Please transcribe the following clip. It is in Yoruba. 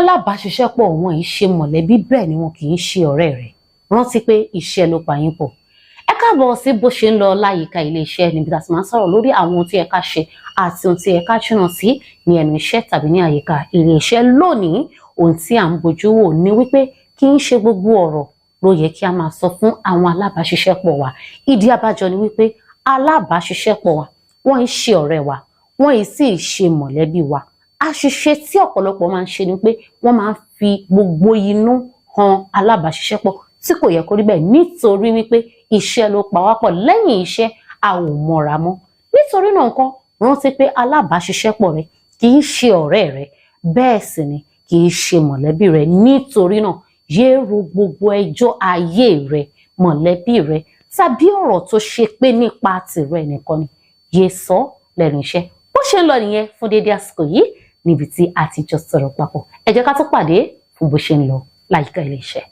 Alábàáṣiṣẹ́pọ̀ wọn yìí ṣe mọ̀lẹ́bí, bẹ́ẹ̀ ni wọn kì í ṣe ọ̀rẹ́ rẹ̀. Rántí pé iṣẹ́ ló pa yín pọ̀. Ẹ káàbọ̀ sí Bó Ṣe Ń Lọ Láyìíká Iléeṣẹ́, níbi tá a ti máa ń sọ̀rọ̀ lórí àwọn ohun tí ẹ ká ṣe àti ohun tí ẹ ká jìnnà sí ní ẹnu iṣẹ́ tàbí ní àyíká iléeṣẹ́. Lónìí, ohun tí à ń bójú wò ní wípé kì í ṣe gbogbo ọ̀rọ̀ ló yẹ kí a máa sọ fún àwọn alábàáṣiṣẹ́pọ̀ wa. Ìdí abájọ ni wípé alábàáṣiṣẹ́pọ̀ wa, wọ́n ń ṣe ọ̀rẹ́ wa, wọ́n yìí sì ṣe mọ̀lẹ́bí wa. Àṣìṣe tí ọ̀pọ̀lọpọ̀ máa ń ṣe ni pé wọ́n máa ń fi gbogbo inú han alábàáṣiṣẹ́pọ̀, tí kò yẹ kó rí bẹ́ẹ̀, nítorí wípé iṣẹ́ ló pa wá pọ̀. Lẹ́yìn iṣẹ́, a ò mọ̀ra mọ́. Nítorí náà ńkọ́, rántí pé alábàáṣiṣẹ́pọ̀ rẹ kì í ṣe ọ̀rẹ́ rẹ, bẹ́ẹ̀ sì ni kì í ṣe mọ̀lẹ́bí rẹ. Nítorí náà, yéé ro gbogbo ẹjọ́ ayé rẹ, mọ̀lẹ́bí rẹ tàbí ọ̀rọ̀ tó ṣe pé nípa tìrẹ nìkan ni, yéé sọ lẹ́nu iṣẹ́. Bó ṣe ń lọ nìyẹn fún déédéé àsìkò yìí, níbi tí a ti jọ sọ̀rọ̀ papọ̀. Ẹ jẹ́ ká tó pàdé fún Bó Ṣe Ń Lọ Láyìíká Ilé Iṣẹ́.